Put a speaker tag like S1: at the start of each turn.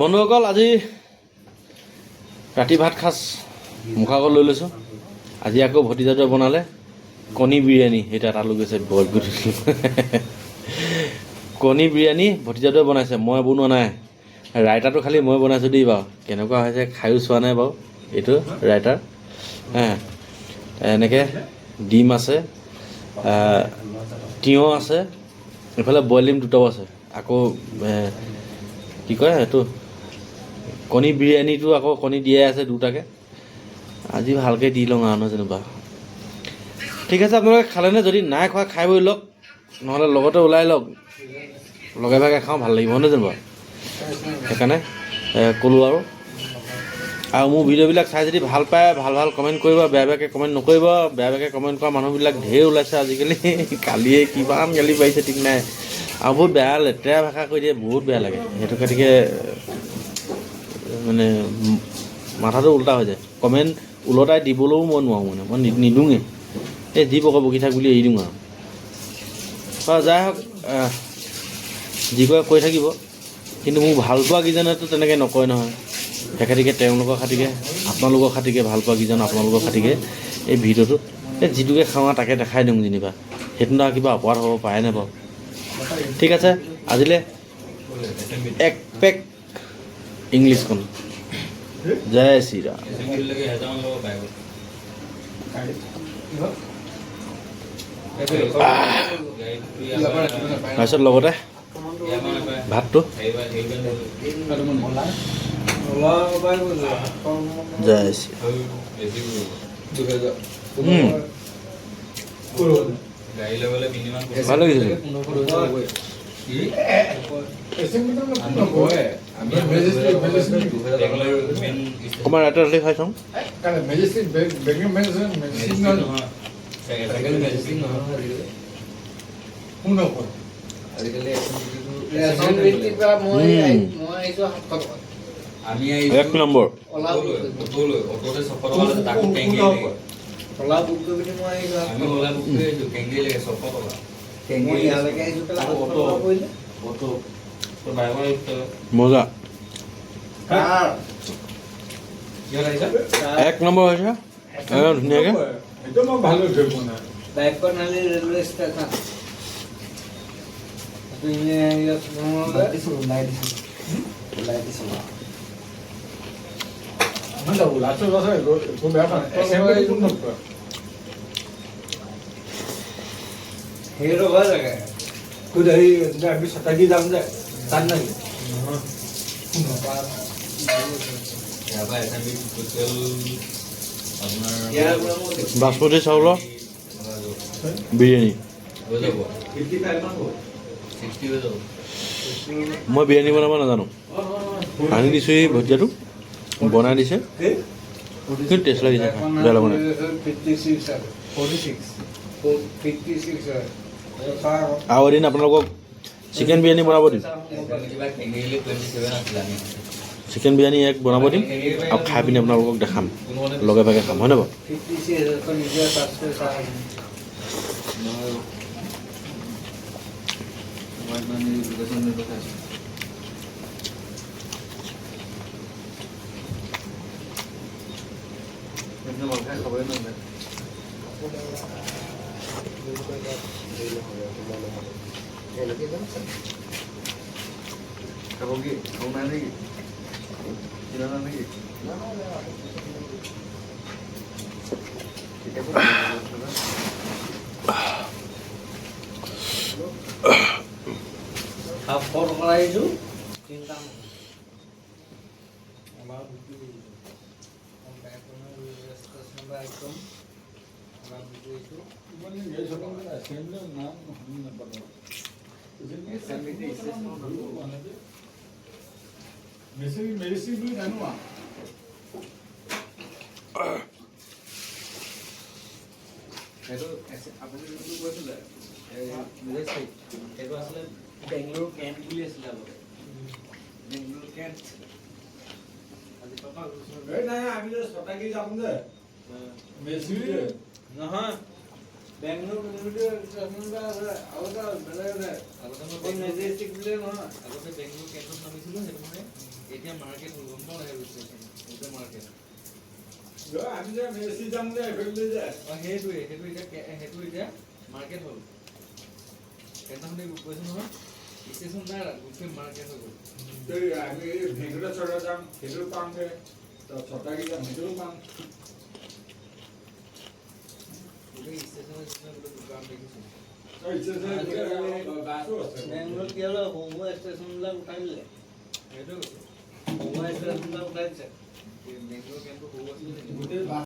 S1: বন্ধুসকল, আজি ৰাতি ভাত সাজ মুখৰ আগত লৈ লৈছোঁ। আজি আকৌ ভতিজাটোৱে বনালে কণী বিৰিয়ানী। এতিয়া তাত লৈ গৈছে বইল কৰি। কণী বিৰিয়ানী ভতিজাটোৱে বনাইছে, মই বনোৱা নাই। ৰাইতাটো খালি মই বনাইছোঁ দেই বাৰু। কেনেকুৱা হৈছে খায়ো চোৱা নাই বাৰু। এইটো ৰাইতা হে, এনেকৈ ডিম আছে, তিয়ঁহ আছে, এইফালে বইল ডিম দুটাও আছে। আকৌ কি কয় এইটো কণী বিৰিয়ানীটো, আকৌ কণী দিয়াই আছে দুটাকে। আজি ভালকৈ দি লওঁ আৰু নহয় যেনিবা। ঠিক আছে, আপোনালোকে খালেনে? যদি নাই খোৱা, খাই বৈ লওক, নহ'লে লগতে ওলাই লওক, লগে ভাগে খাওঁ, ভাল লাগিব নহয় জানো বাৰু? সেইকাৰণে ক'লোঁ আৰু। আৰু মোৰ ভিডিঅ'বিলাক চাই যদি ভাল পায়, ভাল ভাল কমেণ্ট কৰিব, বেয়া বেয়াকৈ কমেণ্ট নকৰিব। বেয়া বেয়াকৈ কমেণ্ট কৰা মানুহবিলাক ঢেৰ ওলাইছে আজিকালি। কালিয়ে কিমান গালি পাৰিছে ঠিক নাই। আৰু বহুত বেয়া লেতেৰা ভাষা কৈ দিয়ে, বহুত বেয়া লাগে। সেইটো গতিকে মানে মাথাটো উল্টা হৈ যায়। কমেণ্ট ওলটাই দিবলৈও মই নোৱাৰোঁ, মানে মই নিদিওঁৱেই। এই যি বকে বকি থাক বুলি এৰি দিওঁ আৰু। বাৰু যাই হওক, যি কয় কৈ থাকিব, কিন্তু মোক ভাল পোৱা কেইজনেতো তেনেকৈ নকয় নহয়। সেইখাতিকে তেওঁলোকৰ খাতিকে, আপোনালোকৰ খাতিকে, ভাল পোৱা কেইজন আপোনালোকৰ খাতিকে এই ভিডিঅ'টোত এই যিটোকে খাওঁ আৰু তাকে দেখাই দিওঁ যেনিবা। সেইটো আৰু কিবা অপৰাধ হ'ব পাৰেনে বাৰু? ঠিক আছে, আজিলৈ এক পেক ইংলিছখন। জয় শ্ৰীৰাম।
S2: 1000মান ল'ব বাইকত।
S1: তাৰপিছত লগতে ভাতটো। জয় শ্ৰী।
S2: গাড়ী লৈ গ'লে মিনিমাম
S1: ভাল লাগিছে।
S2: আমি মেইন
S1: অকণমান ৰাতি ৰাতি খাই চাওঁ।
S3: মেজেষ্টিক, বেংক মেজেষ্টিক নহয়।
S2: মেজেষ্টিক নহয় আজিকালি।
S3: কোন নকয়?
S2: আজিকালি
S4: ৰেচন ভিত্তিৰ পৰা মই মই আহিছোঁ 700 টকাত।
S2: আমি
S1: এক নম্বৰ।
S4: অলা বুক কৰি
S2: অটো লৈ, অটোতে 600 টকা লৈছে, তাকো কেংগি লাগে।
S4: অলা বুক কৰি পিনি মই আহিছোঁ
S2: আমি
S4: 700 টকা।
S2: ওলা বুক কৰি আহিছোঁ, কেংগি লাগে 600 টকা।
S4: মই ইয়ালৈকে আহিছোঁ পেলাই 700 টকা পৰিলে।
S2: অটো বাইকৰ আহিছোঁ।
S1: মজা।
S4: কাৰ?
S2: কিহত আহিছা?
S1: এক নম্বৰ হৈছে একদম ধুনীয়াকৈ।
S3: সেইটো মই ভালকৈ ধৰিব নাই।
S4: বাইকখন আনি ৰেলৱে ষ্টেচন ইয়াত
S5: ওলাই দিছোঁ, ওলাই দিছোঁ।
S3: নহয়, ওলাইছে ওলাইছে, একো বেয়া পোৱা নাই। এছেম্বলি কোন নকয়?
S4: সেইটো হয় চাগে।
S3: আমি ছটাকি যাম যে তাত নাকি?
S2: ইয়াৰ পৰা এছ এম বি টোটেল আপোনাৰ
S4: ইয়াৰ পৰা মই
S1: বাচমতি চাউলৰ বিৰিয়ানী।
S2: হৈ যাব, 60 হৈ যাব।
S1: মই বিৰিয়ানী বনাব নাজানো, আনি দিছোঁ, এই ভজিয়াটো বনাই দিছে। কিন্তু টেষ্ট লাগিছে খাই, বেয়া লগা নাই।
S4: 56 আৰু
S5: 46।
S4: 56 হয়।
S1: আৰু এদিন আপোনালোকক চিকেন বিৰিয়ানী বনাব দিম।
S2: কিবা কেংগিলি 27 আছিলে আমি
S1: চিকেন বিৰিয়ানী এক বনাব দিম আৰু খাই পিনি আপোনালোকক দেখাম, লগে ভাগে খাম, হয়নে বাৰু?
S4: 56 নিজে চাৰ্চ কৰি চাই।
S2: নহয়, মই মানে লোকেশ্যন খাইছোঁ।
S5: খাবই নাযায়। খাব কি খাব নাই নেকি? কিনা নাই নেকি? ঠিক আছে।
S4: 700 টকা আহিছোঁ তিনিটা। অলা বুক কৰি একদম অলা বুক কৰিছোঁ।
S3: এছেম্বলিৰ নাম শুনি নাপালোঁ। মেচিন মেডিচিন বুলি জানো আৰু।
S2: সেইটো আপুনি যোনটো কৈছিলে মেজেষ্টিক, সেইটো আছিলে বেংগলোৰ কেণ্ট বুলি আছিলে আগতে, বেংগলোৰ কেণ্ট। আজি পাপা
S3: এই নাই, আমি যে ছটাকি যাম যে মেচিন
S2: নহয়।
S4: বেংগলোৰ ষ্টেচন এটা আছে আৰু এটা বেলেগ আছে।
S2: আগতে মই
S4: এই মেজেষ্টিক বুলিয়ে নহয়।
S2: আগতে বেংগলোৰ কেণ্টত নামিছিলোঁ, সেইটো মানে এতিয়া মাৰ্কেট হ'ল, গম পাওঁ নাই? সেইটো ষ্টেচন গোটেই মাৰ্কেট।
S3: আমি যে মেচি যাম যে এইফালে যে।
S2: অঁ, সেইটোৱে, সেইটো এতিয়া সেইটো এতিয়া মাৰ্কেট হ'ল। সেইদিনাখনি গৈছোঁ নহয়, ষ্টেচন নাই তাত, গোটেই মাৰ্কেট হৈ গ'ল।
S3: এই আমি এই ভেংকটেশ্বৰৰ যাম, সেইটো পামগে, ছটাগি যাম, সেইটোও পাম।
S2: গোটেই ষ্টেচনৰ নিচিনা গোটেই দোকান দেখিছোঁ।
S3: ষ্টেচন বাছো আছে।
S4: বেংগলোৰত কি হ'ল, সৰু সৰু ষ্টেচনবিলাক উঠাই দিলে।
S2: সেইটোৱে কৈছোঁ।
S4: সৰু ষ্টেচনবিলাক উঠাই দিছে।
S2: বেংগলোৰ কেম্পটো সৰু আছিলে নেকি?
S3: গোটেই বাছ।